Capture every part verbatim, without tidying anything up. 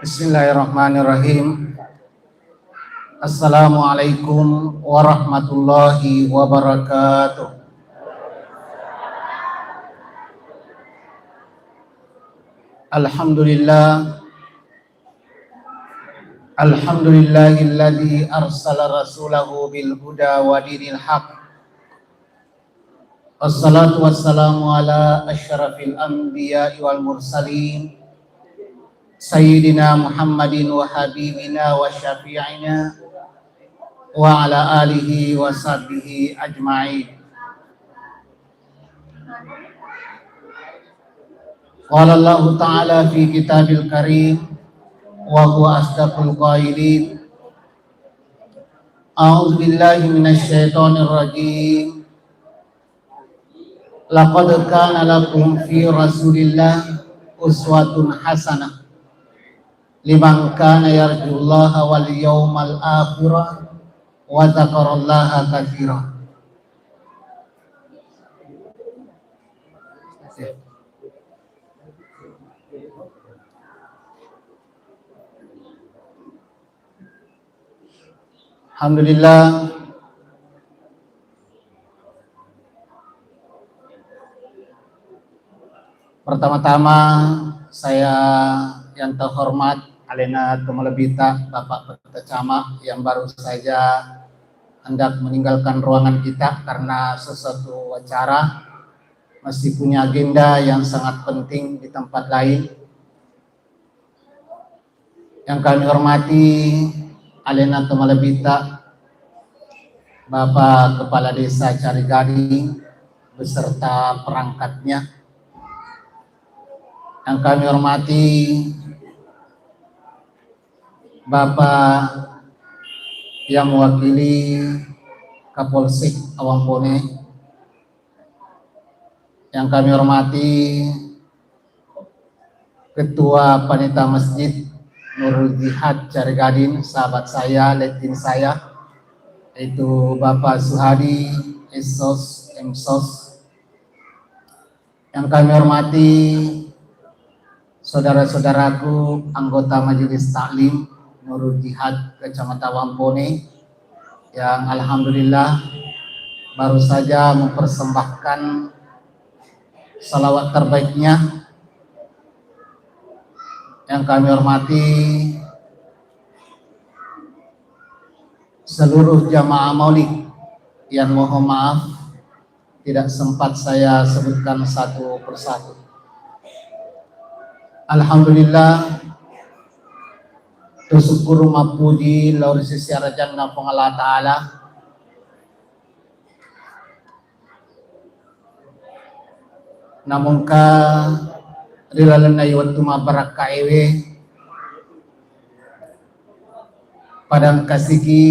Bismillahirrahmanirrahim. Assalamualaikum warahmatullahi wabarakatuh. Alhamdulillah. Alhamdulillahilladzi arsala rasulahu bil huda wa dinil haq. Wassalatu wassalamu ala asyrafil anbiya'i wal mursalin, Sayyidina Muhammadin wa habibina wa syafi'ina wa ala alihi wa sahbihi ajma'in. Qala Allahu ta'ala fi kitabil karim wa huwa asdaqul qailin. A'udzu billahi minasy syaithanir rajim. Laqad kana lakum fi Rasulillah uswatun hasanah liman kana yarjullaha wal yawmal akhira wa dzakarallaha katsira. Alhamdulillah. Pertama-tama, saya yang terhormat, alena tomalebbita, Bapak Peta Camat yang baru saja hendak meninggalkan ruangan kita karena sesuatu acara, masih punya agenda yang sangat penting di tempat lain. Yang kami hormati alena tomalebbita, Bapak Kepala Desa Carigading beserta perangkatnya. Yang kami hormati Bapak yang mewakili Kapolsek Awangpone, yang kami hormati Ketua Panitia Masjid Nurul Jihad Carigading, sahabat saya, letting saya, yaitu Bapak Suhadi, Esos, Emsos. Yang kami hormati saudara-saudaraku, anggota Majelis Taklim Nurul Jihad Kecamatan Awangpone, yang alhamdulillah baru saja mempersembahkan salawat terbaiknya. Yang kami hormati seluruh jamaah maulid yang mohon maaf tidak sempat saya sebutkan satu persatu. Alhamdulillah, tusyukuru mappuji lao ri sisi arajanna Puang Allah Ta'ala. Namungka ri lalenna wettu mabbarakkaewe, pada engkasiki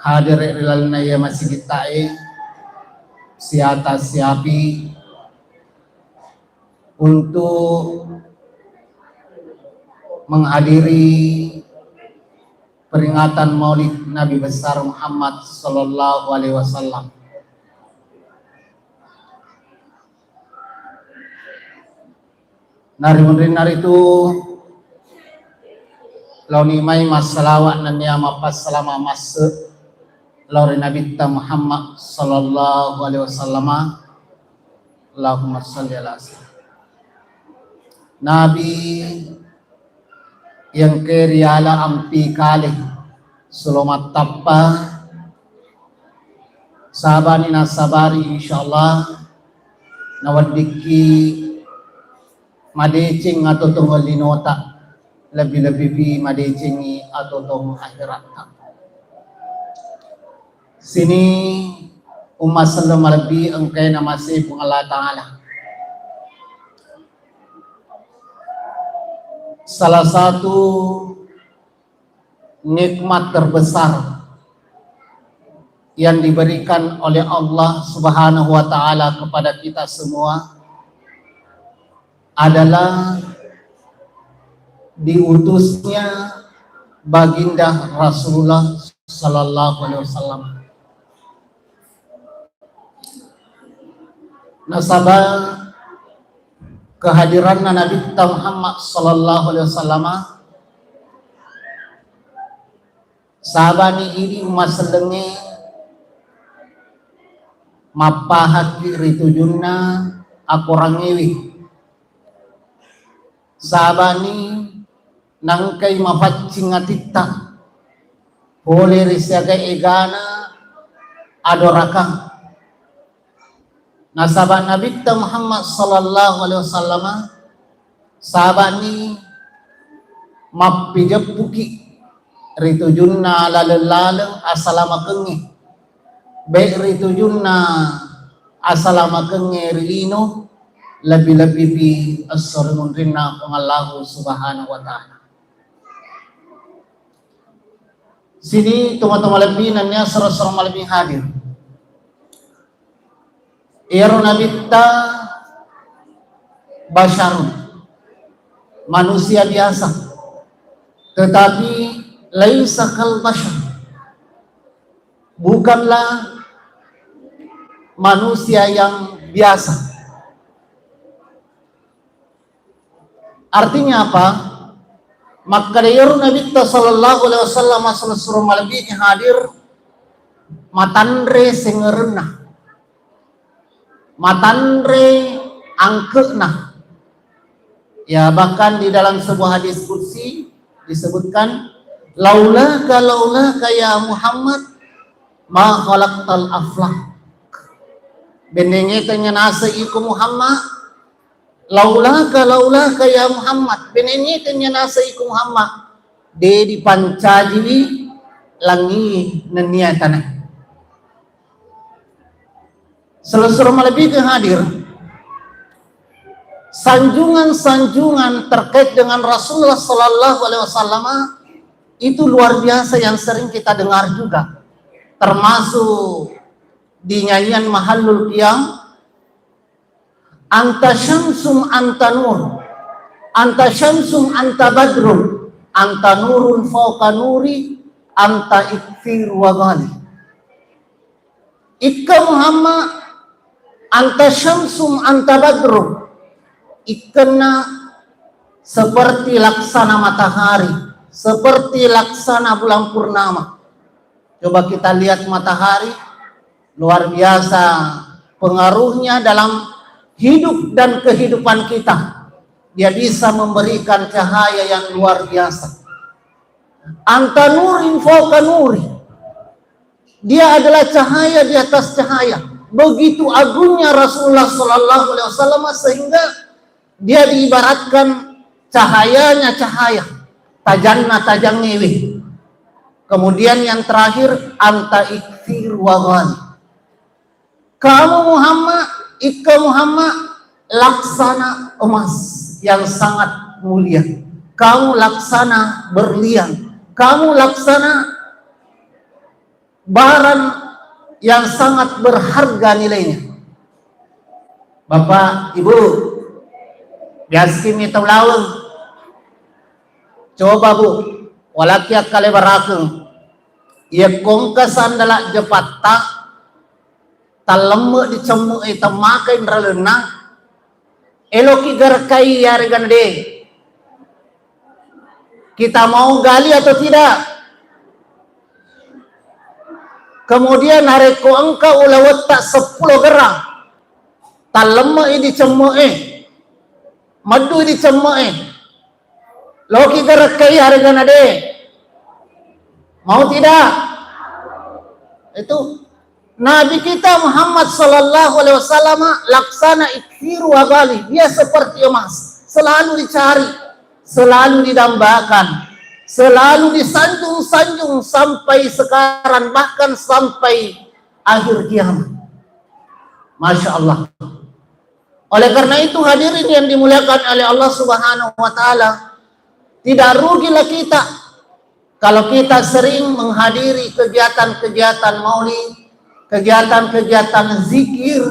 hadere ri lalenna iya masigitta'e, siatas siapi, untuk menghadiri peringatan Maulid Nabi Besar Muhammad sallallahu alaihi wasallam. Narimunrinna ritu, laoni mai massalawa nennia mappassalama masse lao ri Nabitta Muhammad sallallahu alaihi wasallam. Allahumma salli ala sayyidina Nabi yang ke riala ampi kale selo mattappa, sabani nasabari, insyaallah naweddikki madeceng atau tongeng linota, lebbi-lebbipi madecengi atau tong akhiratta. Sini umma selleng malebbi engkae namase Puang Allah Ta'ala. Salah satu nikmat terbesar yang diberikan oleh Allah Subhanahu wa Ta'ala kepada kita semua adalah diutusnya Baginda Rasulullah sallallahu alaihi wasallam. Nasaba kehadiranna Nabitta Muhammad sallallahu alaihi wasallama, sabani idi umma sellengnge mappahakki ri tujunna akorangngewe. Sabani nangkai mapaccing atitta pole ri siaga egana adorakang. Nasaba Nabitta Muhammad sallallahu alaihi wasallama sabani mappijeppuki ri tujunna laleng-laleng asalamakengnge, baik ri tujunna asalamakengnge ri lino, lebbi-lebbipi esso ri munrinna Puang Allahu Subhanahu wa Ta'ala. Sini toma-toma lebbi nennia sero-sero malebbi hadir. Iyaro Nabitta basyarun, manusia biasa, tetapi laisa kal basyar, bukanlah manusia yang biasa. Artinya apa? Makkeda iyaro Nabitta sallallahu alaihi wasallam, sero-sero malebbi hadir, matanre sengerenna, matanre angke'na. Ya, bahkan di dalam sebuah hadis qudsi disebutkan, "Laulaka, laulaka ya Muhammad, ma khalaqtal aflak." Bennengngé tennia naseng iko Muhammad, laulaka, laulaka ya Muhammad, bennengngé tennia naseng iko Muhammad, dé dipancajiwi langi nennia tana. Sero-sero malebbi hadir, sanjungan-sanjungan terkait dengan Rasulullah sallallahu alaihi wasallam itu luar biasa yang sering kita dengar juga, termasuk di nyanyian Mahallul Qiyam, "Anta syamsum anta nur, anta syamsum anta badrun, anta nurun fauqa nuri, anta ikfir wa ghali." Ikka Muhammad, anta syamsum anta badrun, ikkenna seperti laksana matahari, seperti laksana bulan purnama. Coba kita lihat matahari, luar biasa pengaruhnya dalam hidup dan kehidupan kita. Dia bisa memberikan cahaya yang luar biasa. Anta nurin fauqa nuri. Dia adalah cahaya di atas cahaya. Begitu agungnya Rasulullah sallallahu alaihi wasallam sehingga dia diibaratkan cahayanya cahaya, tajanna tajang ngewe. Kemudian yang terakhir, anta ikfir wa ghali. Kamu Muhammad, ikka Muhammad, laksana emas yang sangat mulia. Kamu laksana berlian. Kamu laksana barang yang sangat berharga nilainya. Bapak, Ibu, biasakki mitau laweng. Coba, Bu, walakki akkalebarakeng. Iya kongka sandala jepatta, tallemme dicemme e temmakai nralenna, eloki garakkai yarega nade. Kita mau gali atau tidak? Kemudian narekko engka ulawetta seppulo gerang, tallemme i dicemme e, meddu i dicemme e, loki garakkai yarega nade. Mau tidak? Itu Nabi kita Muhammad sallallahu alaihi wasallam laksana ikfir wa ghali, dia seperti emas, selalu dicari, selalu didambakan, selalu disanjung-sanjung sampai sekarang, bahkan sampai akhir kiamat. Masya Allah. Oleh karena itu, hadirin yang dimuliakan oleh Allah Subhanahu wa Ta'ala, tidak rugilah kita kalau kita sering menghadiri kegiatan-kegiatan maulid, kegiatan-kegiatan zikir,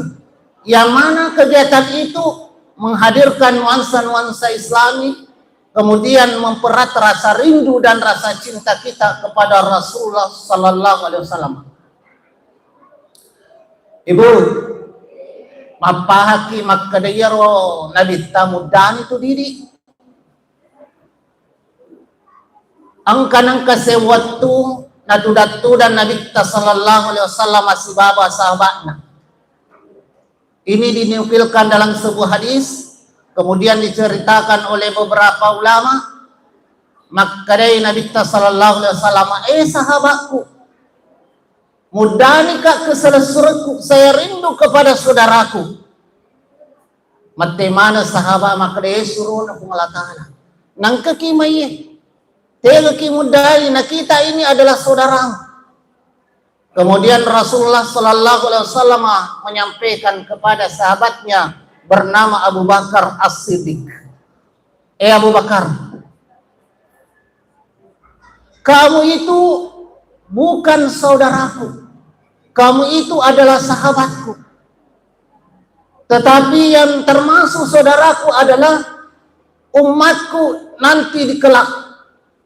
yang mana kegiatan itu menghadirkan nuansa-nuansa Islami, kemudian mempererat rasa rindu dan rasa cinta kita kepada Rasulullah sallallahu alaihi wasallam. Ibu, Mappahaki makkeda iyaro Nabitta muddani tu didi. Engka nengka sewwettu natuda-tuda Nabitta sallallahu alaihi wasallam sibawa sahabatna. Ini dinukilkan dalam sebuah hadis, kemudian diceritakan oleh beberapa ulama, makkedai Nabitta sallallahu alaihi wasallam, "Eh sahabatku, muddanika keselessurekku, saya rindu kepada saudaraku." Mette maneng sahabat makkeda, "Eh, surona Puang Allah Ta'ala. Nangkaki maiye. Tegaki muddai, na kita ini adalah saudaramu." Kemudian Rasulullah sallallahu alaihi wasallam menyampaikan kepada sahabatnya bernama Abu Bakar As-Siddiq. "Eh Abu Bakar, kamu itu bukan saudaraku. Kamu itu adalah sahabatku. Tetapi yang termasuk saudaraku adalah umatku nanti di kelak.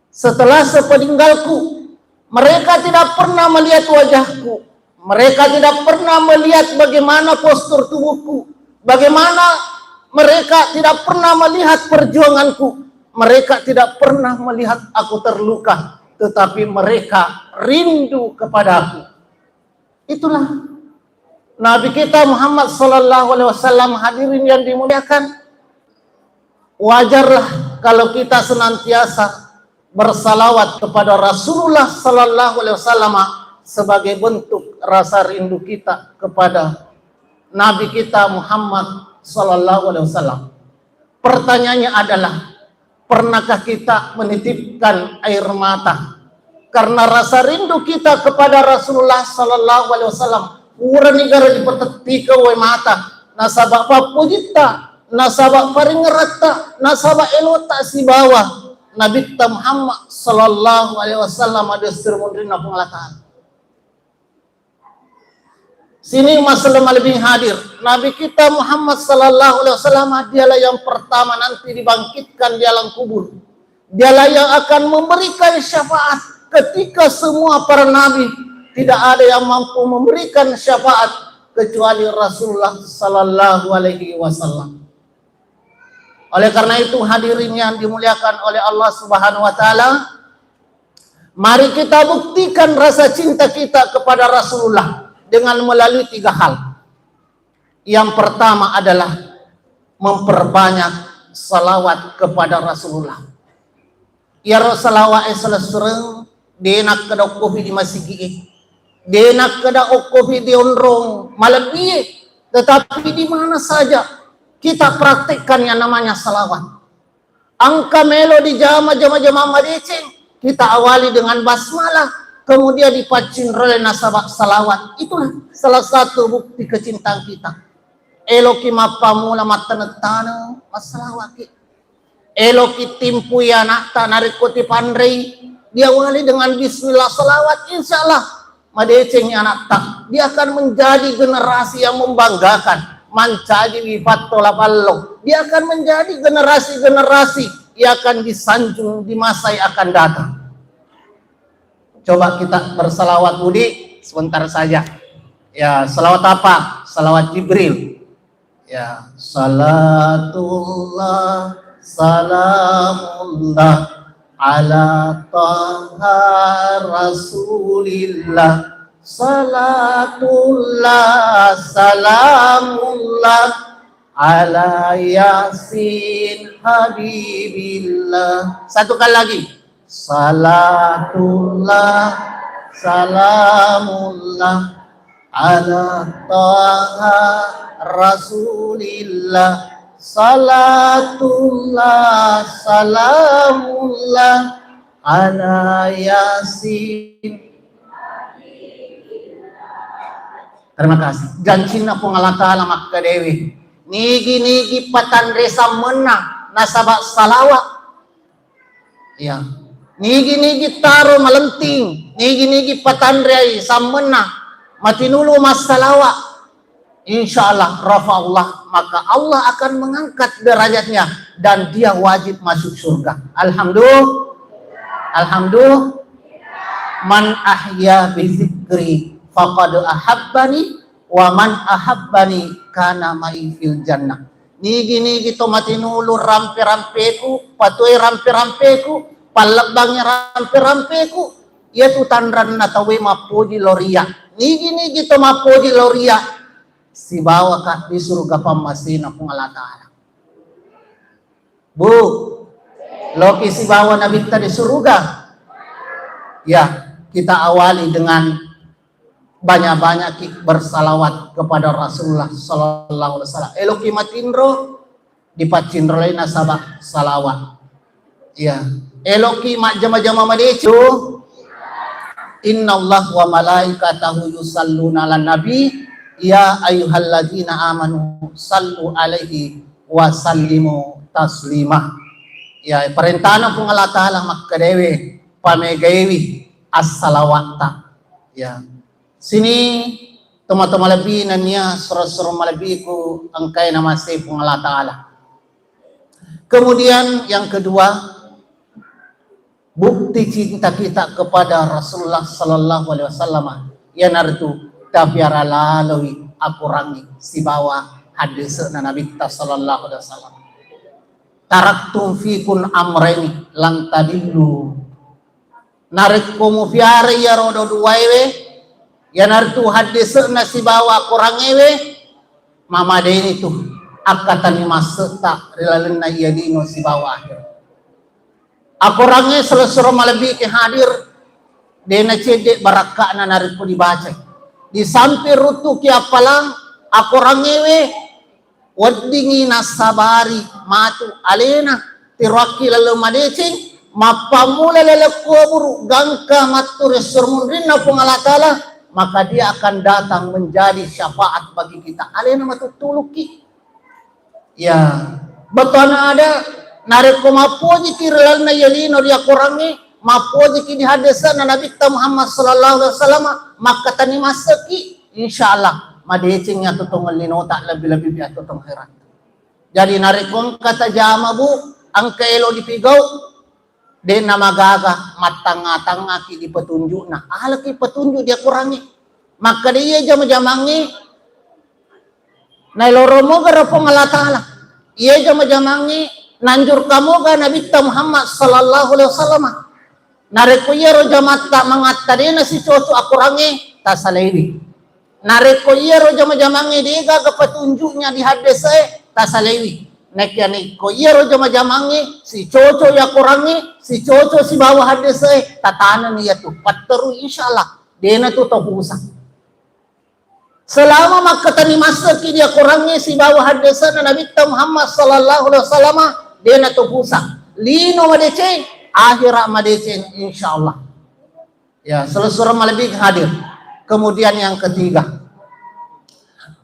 Setelah sepeninggalku, mereka tidak pernah melihat wajahku. Mereka tidak pernah melihat bagaimana postur tubuhku. Bagaimana mereka tidak pernah melihat perjuanganku. Mereka tidak pernah melihat aku terluka. Tetapi mereka rindu kepadaku." Itulah Nabi kita Muhammad sallallahu alaihi wasallam, hadirin yang dimuliakan. Wajarlah kalau kita senantiasa bersalawat kepada Rasulullah sallallahu alaihi wasallam sebagai bentuk rasa rindu kita kepada Nabi kita Muhammad sallallahu alaihi wasallam. Pertanyaannya adalah, pernahkah kita menitipkan air mata karena rasa rindu kita kepada Rasulullah sallallahu alaihi wasallam? Purani garo dipatettika wae mata, nasaba pappojitta, nasaba paringeratta, nasaba elota sibawa Nabitta Muhammad sallallahu alaihi wasallam, ade sirmunrinna Puang Allah Ta'ala. Sini masalah malebbi hadir. Nabi kita Muhammad sallallahu alaihi wasallam, dialah yang pertama nanti dibangkitkan di alam kubur. Dialah yang akan memberikan syafaat ketika semua para nabi tidak ada yang mampu memberikan syafaat kecuali Rasulullah sallallahu alaihi wasallam. Oleh karena itu, hadirin yang dimuliakan oleh Allah Subhanahu wa Ta'ala, mari kita buktikan rasa cinta kita kepada Rasulullah dengan melalui tiga hal. Yang pertama adalah memperbanyak salawat kepada Rasulullah. Iyaro salawa'e selessureng, de nakkeda okkofi di masigi'e, de nakkeda okkofi di onrong malebbie, tetapi di mana saja kita praktekkan yang namanya salawat. Engka melo dijama jama-jama madeceng, kita awali dengan basmalah, kemudian dipaccing role nasaba salawat. Itulah salah satu bukti kecintaan kita. Eloki mappammula mattaneng-taneng, massalawaki. Eloki timpui anakta narekko tipanrei, diawali dengan bismillah, salawat, insya Allah madeceng anakta. Dia akan menjadi generasi yang membanggakan, mancaji wifatto lapallo. Dia akan menjadi generasi-generasi yang akan disanjung di masa yang akan datang. Coba kita bersalawat, Budi, sebentar saja. Ya, salawat apa? Salawat Jibril. Ya, salatullah, salamullah, ala taha rasulillah. Salatullah, salamullah, ala yasin habibillah. Satu kali lagi. Salatullah, salamullah, ala taha rasulillah. Salatullah, salamullah, ala yasin. Terima kasih. Jancinna Puang Allah Ta'ala makkedaewe, nigi-nigi patanre sammenna nasaba salawat. Ya. Nigi-nigi taro malenting, nigi-nigi patanreai sammenna, matinulu massalawat, insya Allah rafa Allah, maka Allah akan mengangkat derajatnya dan dia wajib masuk surga. Alhamdulillah. Alhamdulillah. Man ahya bi zikri faqad ahabbani, "Wa man ahabbani kana ma'i fil jannah." Nigi-nigi to matinulu rampe-rampeku, patuai rampe-rampeku, pallebbangi rampe-rampeku, iyatu tanranna tauwe mappoji lao ri iyya. Nigi-nigi to mappoji lao ri iyya, sibawaka di suruga pammasena Puang Allah Ta'ala. Bu, loki sibawa Nabitta di suruga? Ya, kita awali dengan banyak-banyak ki bersalawat kepada Rasulullah sallallahu alaihi wasallam. Eloki matinro, dipaccinrolai nasaba salawat. Ya, eloki majjama-jama madeceng, "Innallaha wa malaikatahu yusalluna ala nabi, ya ayyuhalladzina amanu sallu alaihi wa sallimu taslima." Ya, parentana Puang Allah Ta'ala makkedaewe, pamegaiwi assalawatta. Ya. Sini toma-toma lebbi nennia sura-sura malebbiku engkae namasei Puang Allah Ta'ala. Kemudian yang kedua, bukti cinta kita kepada Rasulullah sallallahu alaihi wasallam, iyanaritu tapiara laloi akorangnge sibawa haddese'na Nabitta sallallahu alaihi wasallam. "Taraktum fikum amraini lan tadillu." Narekko mufiara iyaro do duaewe, iyanaritu haddese'na sibawa akorangngewe, mamadeni tu akkatani masse'ta ri lalenna iya lino sibawa akhir. Akorangnge selessureng malebbi ke hadir, de nacedde barakka'na narekko dibacai. Di samping ruttuki appalang akorangngewe, weddingngi nassabari matu alena, tiroakki laleng madeceng, mappammula laleng kuburu, gangka mattu ri esso munrinna Puang Allah Ta'ala, maka dia akan datang menjadi syafaat bagi kita. Alena matuttulukki. Ya, bettuanna ada, narekko mappojiki ri lalenna iya lino ri akorangnge, mappojiki di haddese'na Nabitta Muhammad sallallahu alaihi wasallam, makkatani masse'ki, insyaallah madeceng iyatu tongeng linota, lebbi-lebbi iyatu tongeng akhirat. Jadi narekko engka tajama, Bu, engka elo dipigau, de namagaga mattangnga-tangngaki di petunjukna. Alaki petunjuk di akorangnge. Makkeda iya jama-jamangnge naeloro moga ro Puang Allah Ta'ala. Iya jama-jamangnge nanjurka moga Nabitta Muhammad sallallahu alaihi wasallam. Narekko iyaro jamatta mangatta de nasicoco akorangnge, tasalaiwi. Narekko iyaro jama-jamangnge degaga petunjuknya di haddese'e, tasalaiwi. Nakia narekko iyaro jama-jamangnge sicoco iya akorangnge, sicoco sibawa haddese'e, tataneng iyatu, patterui, insyaallah de natu tau pusang. Selama makkatani masse'ki di akorangnge sibawa haddese'na Nabitta Muhammad sallallahu alaihi wasallam, de natu pusang. Lino madeceng, akhira madeceng, insyaallah. Ya, selessureng malebbi hadir. Kemudian yang ketiga,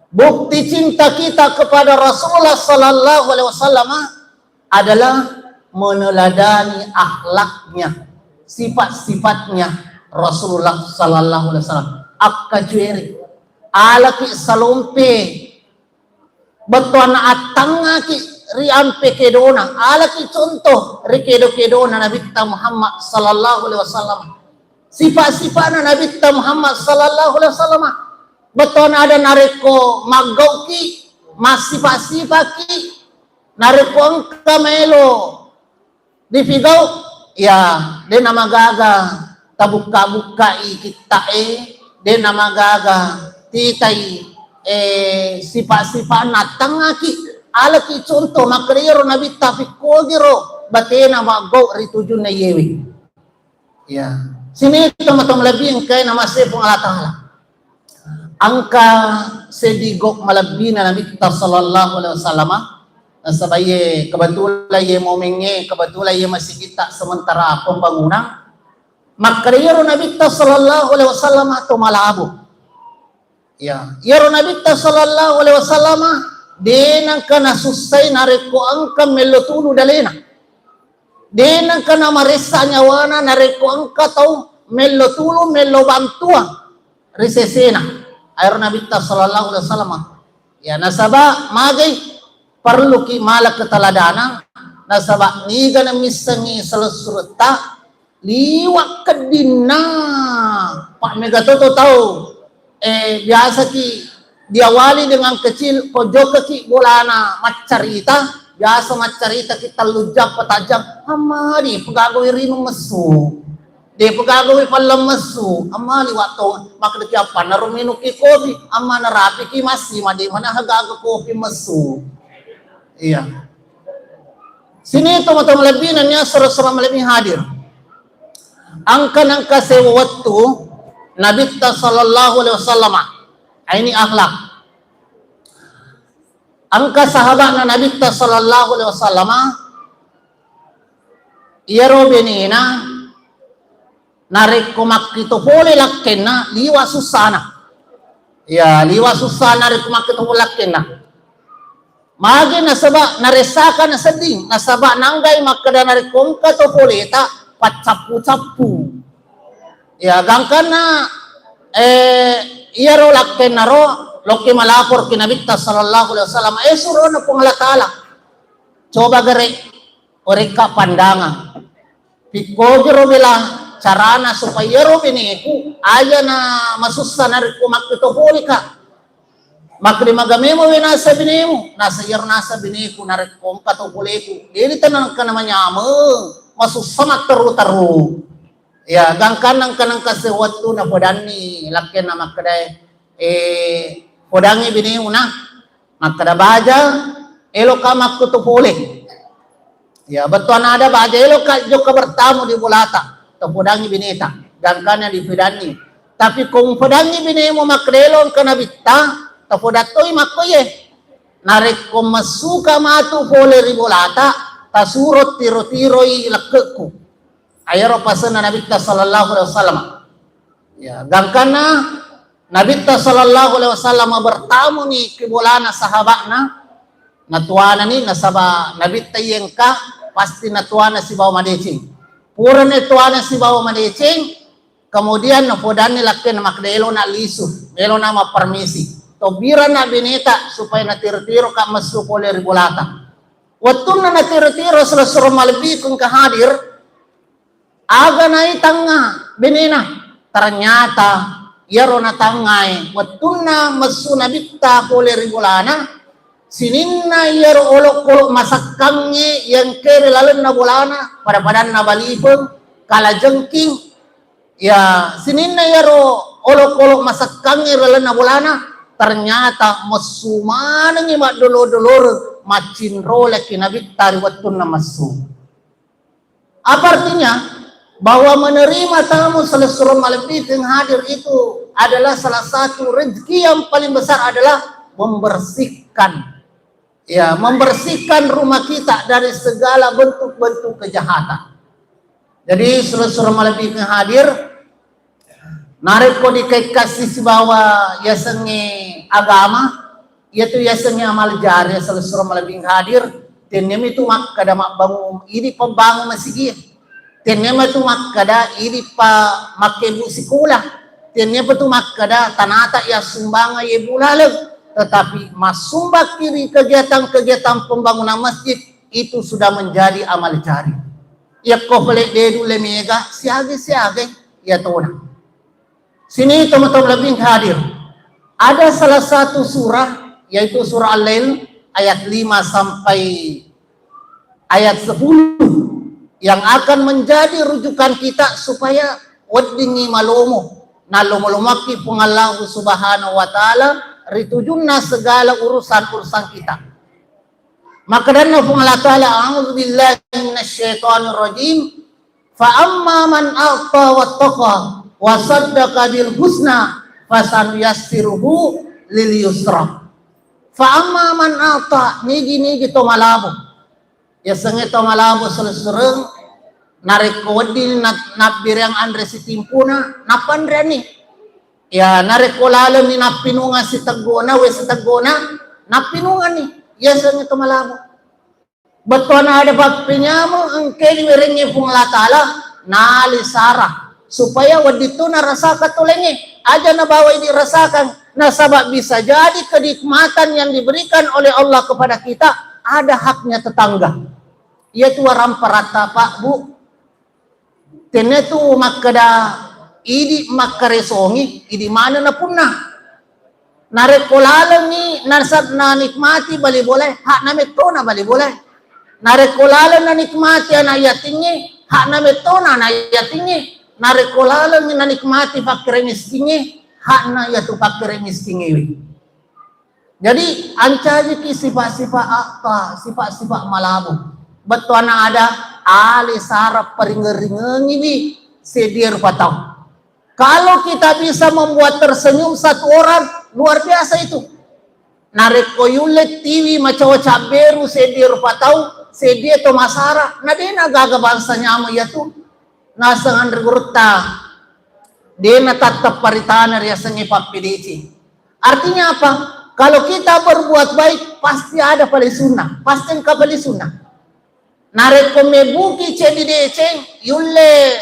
bukti cinta kita kepada Rasulullah sallallahu alaihi wasallam adalah meneladani akhlaknya, sifat-sifatnya Rasulullah sallallahu alaihi wasallam. Akkacueri, alaki salompe, bettuanna attangngaki ri ampe kedona, alaki contoh ri kedo-kedona Nabitta Muhammad sallallahu alaihi wasallam. Sifat-sifatna Nabitta Muhammad sallallahu alaihi wasallam. Bettuanna ada narekko maggauki, massifa-sifaki, narekko engka maelo dipigau, ya, de namagaga tabukka-bukkai kitta'e, de namagaga titai, eh, sifat-sifatna, attangngaki, alaki contoh, makkeda iyaro Nabitta pikkogiro batena maggau ri tujunna iyewe. Ya, sini teman-teman lebih engkai namasei Puang Allah Ta'ala. Engka seddi gau malebbina Nabitta sallallahu alaihi wasallam. Nasaba iye kebetulan iye momengnge, kebetulan iye masigitta sementara pembangunan. Makkeda iyaro Nabitta sallallahu alaihi wasallam to malabo. Ya, iyaro Nabitta sallallahu alaihi wasallam de nengka nasussai narekko engka mello tulu dalena. De nengka namaressa nyawana narekko engka tau mello tulung, mello bantuang ri sesena. Aero Nabitta sallallahu alaihi wasallam. Ya, nasaba magai perluki mala keteladanan, nasaba niga na missengngi selessuretta liwa keddinna. Pak mega toto tau, eh, biasaki Diawali dengan kecil, ko jokkaki bolana maccarita, biasa maccarita ki tellu jam, patang jam, "Amma, de' pegawai rinung messu. De' pegawai palleng messu." Amma, liwa' to, makkeda ki, "Appanna ro minung ki kopi?" Amma, "Narapi ki massi, made' mana gaga kopi messu." Iya. Sini tomatoa malebbi nennia sura-sura malebbi hadir. Engka nengka sewa wettu Nabitta sallallahu alaihi wasallam. Ini akhlak. Engka sahabatna Nabitta sallallahu alaihi wasallam, iyaro benena narekko makkito pole lakkenna, liwa' sussana. Ya, liwa' sussana narekko makkito pole lakkenna. Magi nasaba naressakana sedding, nasaba nanggai makkeda narekko engka to poleta, paccappu-cappu. Ya, gangkanna, eh, iyaro lakkennaro, lokki malapor ki Nabitta sallallahu alaihi wasallam, "Eh, surona Puang Allah Ta'ala, coba gare, orekka pandangan. Pikkogiro bela carana supaya ro beneku aja na masussa narekko makkito poleka." Makkeda, "Maga memo we nasa benemu?" Nasa, "Iyaro nasa beneku narekko engka to poleku, de' tenang kana manyameng, masussa matteru-teru." Ya, gangkanna engka nengka sewettu napodanni lakkenna makkedae, eh, "Podangngi benemu na." Makkeda, "Baja, eloka makkito pole." Ya, bettuanna ada, "Baja, eloka jokka bertamu di bolata." Tapodangngi beneta, gangkanna dipedanni. Tapi ko mupedangngi benemu makkeda elo engka Nabitta, tapodattoi makkoye. Narekko messuka matu pole ri bolata, tasuro tiro-tiroi lekkekku. Ayaro pasenna Nabitta sallallahu alaihi wasallam. Ya, gangkanna Nabitta sallallahu alaihi wasallam bertamuni ke bolana sahabatna, natuanani, nasaba Nabitta iya engka pasti natuana sibawa madeceng. Purani tuana sibawa madeceng, kemudian napodanni lakkenna makkeda, "Elona lisu, elona mappermisi. Tobbirana beneta supaya natiro-tiroka messu pole ri bolata." Wettunna natiro-tiro, selessureng malebbiku engka hadir, aga naitangnga benena. Ternyata iyaro natangngae, wettunna messu Nabitta pole ri bolana, sininna iyaro olokolo masakkangnge iya engkae ri lalenna bolana, pada-padanna balipeng, kalajengking, ya, sininna iyaro olokolo masakkangnge ri lalenna bolana, ternyata messu manengngi maddolo-doloreng, maccinroleki Nabitta ri wettunna messu. Apa artinya? Bahwa menerima tamu, selessureng malebbiku yang hadir, itu adalah salah satu rezeki yang paling besar adalah membersihkan, ya, membersihkan rumah kita dari segala bentuk-bentuk kejahatan. Jadi, selessureng malebbiku yang hadir, narekko dikaikasi sibawa yasengnge agama, iyatu yasengnge amal jariah, selessureng malebbiku yang hadir, tenniami tu makkeda mabbangung, idi pabbangung masigie. Tenniami tu makkeda idi pa makkebbu sikola. Tenniapa tu makkeda tanata yassumbangang iye bulaleng. Tetapi massumbakki ri kegiatan-kegiatan pembangunan masjid, itu sudah menjadi amal jariah. Yakko pale de' nulle mega, siaga-siaga iyatona. Sini teman-teman lebih hadir. Ada salah satu surah, yaitu surah Al-Lail, ayat lima sampai ayat sepuluh, yang akan menjadi rujukan kita supaya weddingngi malomo, nallomo-lomoakki Puang Allah Subhanahu wa Ta'ala ri tujunna segala urusan-urusan kita. Makkedanna Puang Allah Ta'ala, "A'udzu billahi minasyaitonir rajim. Fa amma man a'ta wattaqa wa saddaqa bil husna fasanuyassiruhu lil yusra." Fa amma man a'ta, nigi-nigi to malabo. Yasengnge to malabo selessureng, narekko wedding na-, nabbireang anre sitimpuna, napanreanni. Ya, narekko lalenni nappinungang siteggona, we siteggona, nappinunganni. Yasengnge to malabo. Bettuanna ada pappenyameng engkae diwerengnge Puang Allah Ta'ala, nali sara, supaya wedding tu narasakang tu laingnge. Aja nabawa idi rasakang, nasaba bisa jadi kenikmatan yang diberikan oleh Allah kepada kita ada haknya tetangga. Iyatu waramparatta, Pak, Bu. Tennia tu makkeda idi makkaresongi, idi maneng napunna. Narekko lalengngi nasa-, nanikmati bali bolae, hakna mettona bali bolae. Narekko laleng nanikmati anak yatingnge, hakna mettona anak yatingnge. Narekko laleng nanikmati pakkere miskingnge, hakna iyatu pakkere miskingngewe. Jadi, ancajiki sifat-sifat a'ta, sifat-sifat malabo. Bettuanna ada, ale sara paringeng-ringengiwi seddie rupa tau. Kalau kita bisa membuat tersenyum satu orang, luar biasa itu. Narekko yulle tiwi macawa cabberu seddie rupa tau, seddie to masara, na dena gaga bangsa nyameng iyatu. Naseng anre gurutta, dena tatteppa ri tana riasengnge pappedeceng. Artinya apa? Kalau kita berbuat baik, pasti ada palesunna, pasti engka palesunna. Narekko mebbuki ceddi deceng, yulle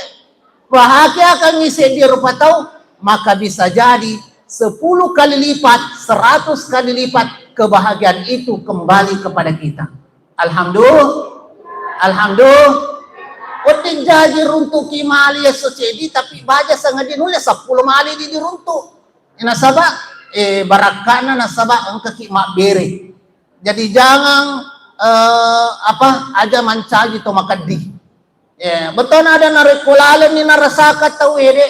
bahagiakangngi seddi rupa tau, maka bisa jadi sepuluh kali lipat, seratus kali lipat kebahagiaan itu kembali kepada kita. Alhamdulillah. Alhamdulillah. Wedding jaji runtuki mali esso ceddi, tapi baja sangadie nulle seppulo mali di diruntu. Nasaba, eh, barakkana nasaba engkaki mabbere. Jadi jangan, eh, apa, aja mancaji to makeddi. Ya, betona ada narekko lalenni narasaka tau ede,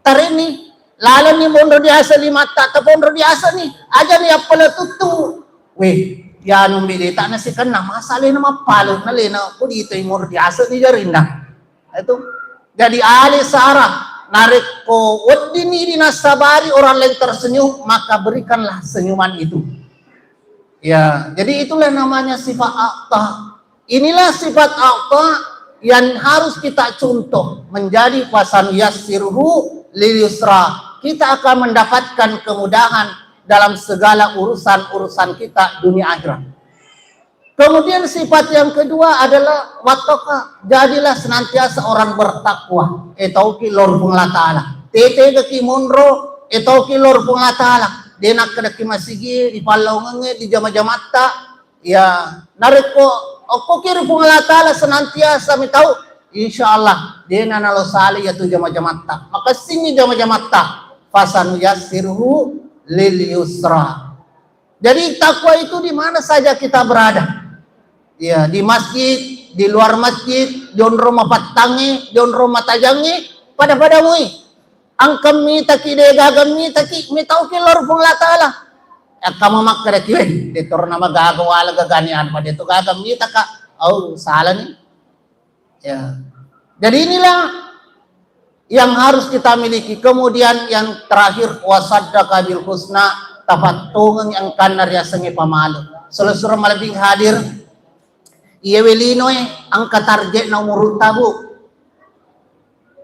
tarenni, lalenni monro diase limatta, taponro diase ni, aja ni appala tuttu. Weh, ya numbi deta nasikenna, masa lena mappale, na lena kodi to monro diase ni jarinna. Itu. Jadi ale sara, narekko weddinni dinassabari orang lain tersenyum, maka berikanlah senyuman itu. Ya, jadi itulah namanya sifat a'ta. Inilah sifat a'ta yang harus kita contoh menjadi fasanuyassiruhu lil yusra. Kita akan mendapatkan kemudahan dalam segala urusan-urusan kita dunia akhirat. Kemudian sifat yang kedua adalah wattaqah. Jadilah senantiasa orang bertakwa. Eh, tauki lao ri Puang Allah Ta'ala. Tetegaki monro, eh, tauki lao ri Puang Allah Ta'ala. De nakkedaki masigi, di pallaungengnge, di jama-jamatta. Ya, narekko okkoki ri Puang Allah Ta'ala senantiasa mitau, insya Allah, de nanalo sala iyatu jama-jamatta. Makessingi jama-jamatta. Fasanuyassiruhu lil yusra. Jadi takwa itu di mana saja kita berada. Ya, di masjid, di luar masjid, di onrong mapattangnge, di onrong matajangnge, pada-pada mui. Engka mitaki, de gaga mitaki, mitauki lao ri Puang Allah Ta'ala. Engka mamakkedaki, weh, de torona magaga wala gagani anu, pada itu gaga mitaka. Oh, salah nih. Ya. Jadi inilah yang harus kita miliki. Kemudian yang terakhir, wasaddaqa bil husna, tapattongeng engkanna riasengnge pamale. Selessureng malebbi hadir, iyewe linoe engka targetna umurutta, Bu.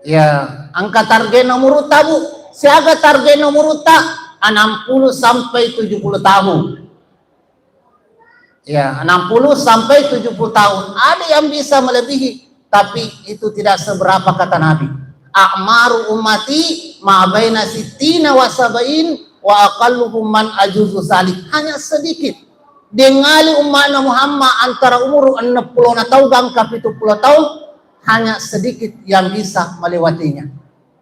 Ya, engka targetna umurutta, Bu. Siaga targetna umurutta? Enam puluh sampai tujuh puluh tahun. Ya, enam puluh sampai tujuh puluh tahun. Ada yang bisa melebihi, tapi itu tidak seberapa kata Nabi. A'maru ummati ma baina sittina wa sab'in wa aqalluhum man ajuzu salik. Hanya sedikit. Dengali umma'na Muhammad antara umur enam puluh tahun gangka tujuh puluh tahun, hanya sedikit yang bisa melewatinya.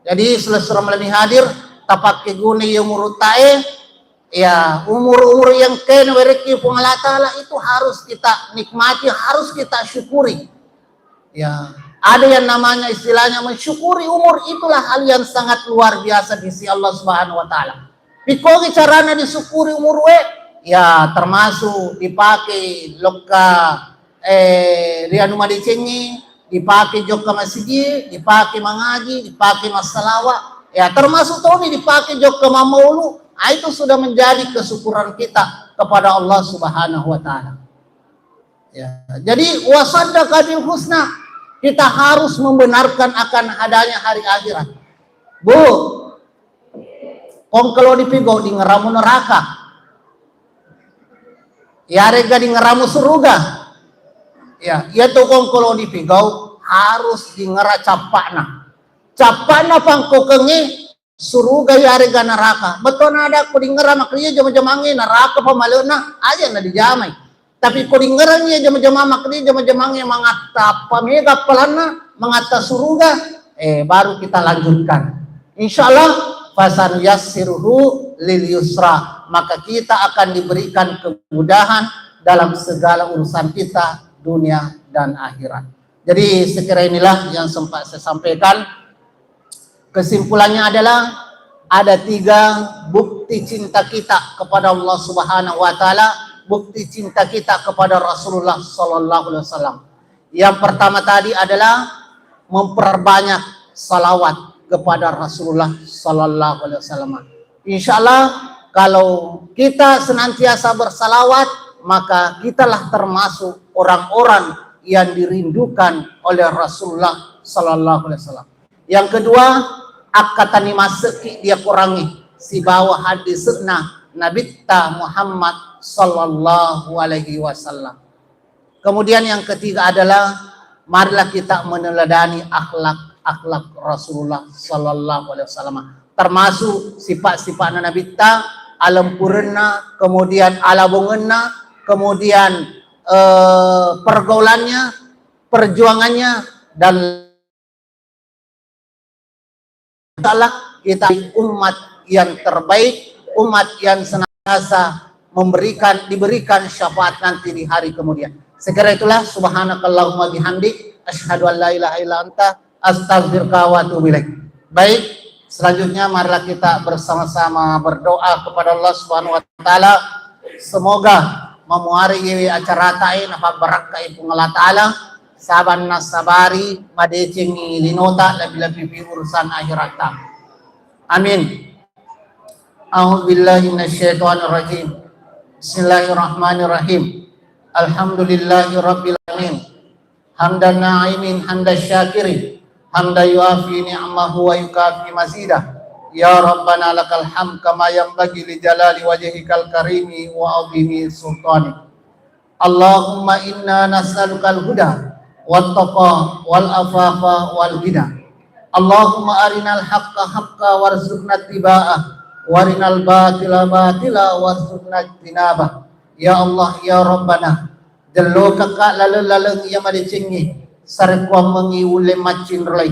Jadi, selessureng malebbi hadir, tapakke guna iya umurutta e, ya, umur-umur yang kena werekki Puang Allah Ta'ala itu harus kita nikmati, harus kita syukuri. Ya, ada yang namanya istilahnya mensyukuri umur, itulah hal yang sangat luar biasa di sisi Allah Subhanahu wa Ta'ala. Pikkogi carana disyukuri umur we, ya, termasuk dipakai lokka, eh, rianu madecengi, dipakai jokka masigi, dipakai mangaji, dipakai massalawa, ya, termasuk toni dipakai jokka mammaulu. Ah, itu sudah menjadi kesyukuran kita kepada Allah Subhanahu wa Ta'ala. Ya, jadi wasaddaqa bil husna, kita harus membenarkan akan adanya hari akhirat. Bu, kongkelo dipigau dingeramu neraka. Yarega dingeramu suruga. Ya, iya tu kongkelo dipigau harus dingera cappakna. Cappakna pangkokengnge suruga yarega neraka. Betona ada ko dingera makkeda jama-jamangnge neraka pamalena, aja na dijamai. Tapi ko dingerang iya jama-jamang makkeda jama-jamangnge mangatta apa mega appalanna, mangatta suruga, eh, baru kita lanjutkan. Insya Allah, fasanuyassiruhu lil yusra, maka kita akan diberikan kemudahan dalam segala urusan kita dunia dan akhirat. Jadi sekira inilah yang sempat saya sampaikan. Kesimpulannya adalah ada tiga bukti cinta kita kepada Allah Subhanahu wa Ta'ala, bukti cinta kita kepada Rasulullah Sallallahu Alaihi Wasallam. Yang pertama tadi adalah memperbanyak salawat kepada Rasulullah Sallallahu Alaihi Wasallam. Insya Allah, kalau kita senantiasa bersalawat, maka kitalah termasuk orang-orang yang dirindukan oleh Rasulullah Sallallahu Alaihi Wasallam. Yang kedua, akkatani maseki dia kurangi sibawa hadisna Nabitta Muhammad Sallallahu Alaihi Wasallam. Kemudian yang ketiga adalah marilah kita meneladani akhlak-akhlak Rasulullah Sallallahu Alaihi Wasallam, termasuk sifat-sifat Nabitta, alempurenna, kemudian alabongenna, kemudian eh, pergaulannya, perjuangannya, dan Allah, kita umat yang terbaik, umat yang senantiasa memberikan, diberikan syafaat nanti di hari kemudian. Sekira itulah, subhanakallahumma bihamdik, asyhadu an la ilaha illa anta, astaghfiruka wa atubu ilaik. Baik, selanjutnya marilah kita bersama-sama berdoa kepada Allah Subhanahu wa Ta'ala. Semoga mamuari yewe acara tae napabbarakkai Puang Allah Ta'ala, sabanna sabari madecengi linota, lebih-lebih pi urusan akhiratta. Amin. A'udzubillahi minasyaitonirrajim. Bismillahirrahmanirrahim. Alhamdulillahi rabbil alamin. Hamdan na'imin, hamdan syakirin, hamdan yuafi ni'mahu wa yukafi mazidah. Ya Rabbana lakal hamd kama yanbaghi li jalali wajhikal karimi wa azimi sultanik. Allahumma inna nas'alukal huda wat taqa wal afafa wal ghina. Allahumma arinal haqqa haqqa warzuqna ittiba'ah, warinal batila batila warzuqna ijtinabah. Ya Allah, ya Rabbana, jellokakka laleng-laleng iya madecengnge, sarekkuammengngi ulle maccinrolai.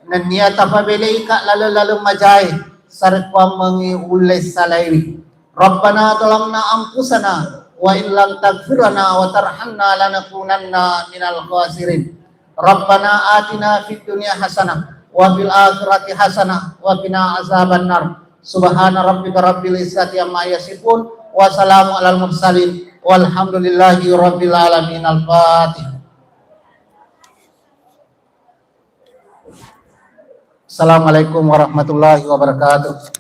Nennia tapabeleika laleng-laleng majae, sarekkuammengngi ulle salaiwi. Rabbana zalamna anfusana wa in lam taghfir lana wa tarhamna lanakunanna minal khasirin. Rabbana atina fid dunya hasanah wa fil akhirati hasanah wa qina azabannar. Subhana rabbika rabbil izzati amma yasifun wa salamun alal mursalin walhamdulillahi rabbil alamin. Al-Fatihah. Assalamualaikum warahmatullahi wabarakatuh.